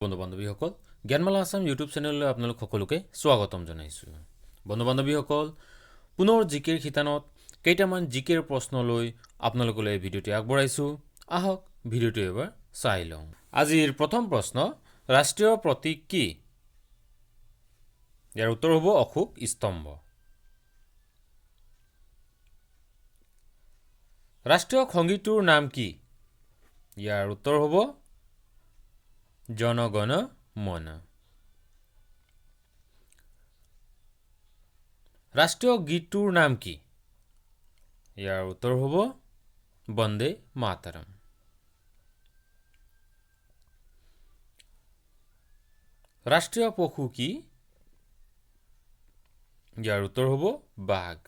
বন্ধু বান্ধৱীসকল, জ্ঞানমালা আছাম ইউটিউব চেনেললৈ আপোনালোক সকলোকে স্বাগতম জনাইছোঁ। বন্ধু বান্ধৱীসকল, পুনৰ জিকেৰ শিতানত কেইটামান জিকেৰ প্ৰশ্ন লৈ আপোনালোকলৈ এই ভিডিঅ'টি আগবঢ়াইছোঁ। আহক, ভিডিঅ'টো এবাৰ চাই লওঁ। আজিৰ প্ৰথম প্ৰশ্ন, ৰাষ্ট্ৰীয় প্ৰতীক কি? ইয়াৰ উত্তৰ হ'ব অশোক স্তম্ভ। ৰাষ্ট্ৰীয় সংগীতটোৰ নাম কি? ইয়াৰ উত্তৰ হ'ব জনগণ মন। ৰাষ্ট্ৰীয় গীতটোৰ নাম কি? ইয়াৰ উত্তৰ হ'ব বন্দে মাতৰম। ৰাষ্ট্ৰীয় পশু কি? ইয়াৰ উত্তৰ হ'ব বাঘ।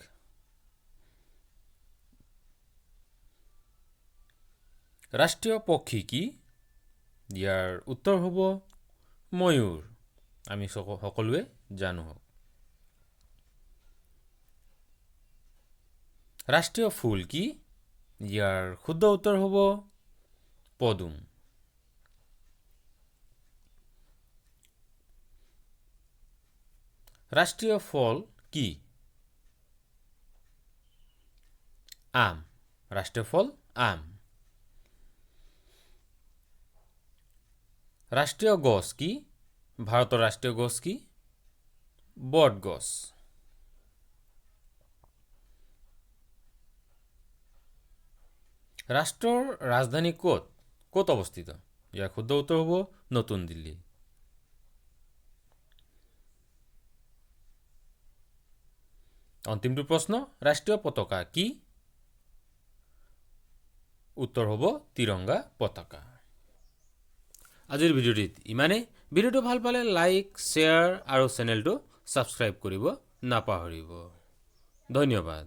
ৰাষ্ট্ৰীয় পক্ষী কি? ইয়াৰ উত্তৰ হ'ব ময়ূৰ। আমি সকলোৱে জানো হওক। ৰাষ্ট্ৰীয় ফুল কি? ইয়াৰ শুদ্ধ উত্তৰ হ'ব পদুম। ৰাষ্ট্ৰীয় ফল কি? আম। ৰাষ্ট্ৰীয় ফল আম। ৰাষ্ট্ৰীয় গছ কি? ভাৰতৰ ৰাষ্ট্ৰীয় গছ কি? বটগছ। ৰাষ্ট্ৰৰ ৰাজধানী ক'ত অৱস্থিত? ইয়াৰ শুদ্ধ উত্তৰ হ'ব নতুন দিল্লী। অন্তিমটো প্ৰশ্ন, ৰাষ্ট্ৰীয় পতাকা কি? উত্তৰ হ'ব তিৰংগা পতাকা। আজিৰ ভিডিঅ'টিত ইমানেই। ভিডিঅ'টো ভাল পালে লাইক, শ্বেয়াৰ আৰু চেনেলটো ছাবস্ক্ৰাইব কৰিব নাপাহৰিব। ধন্যবাদ।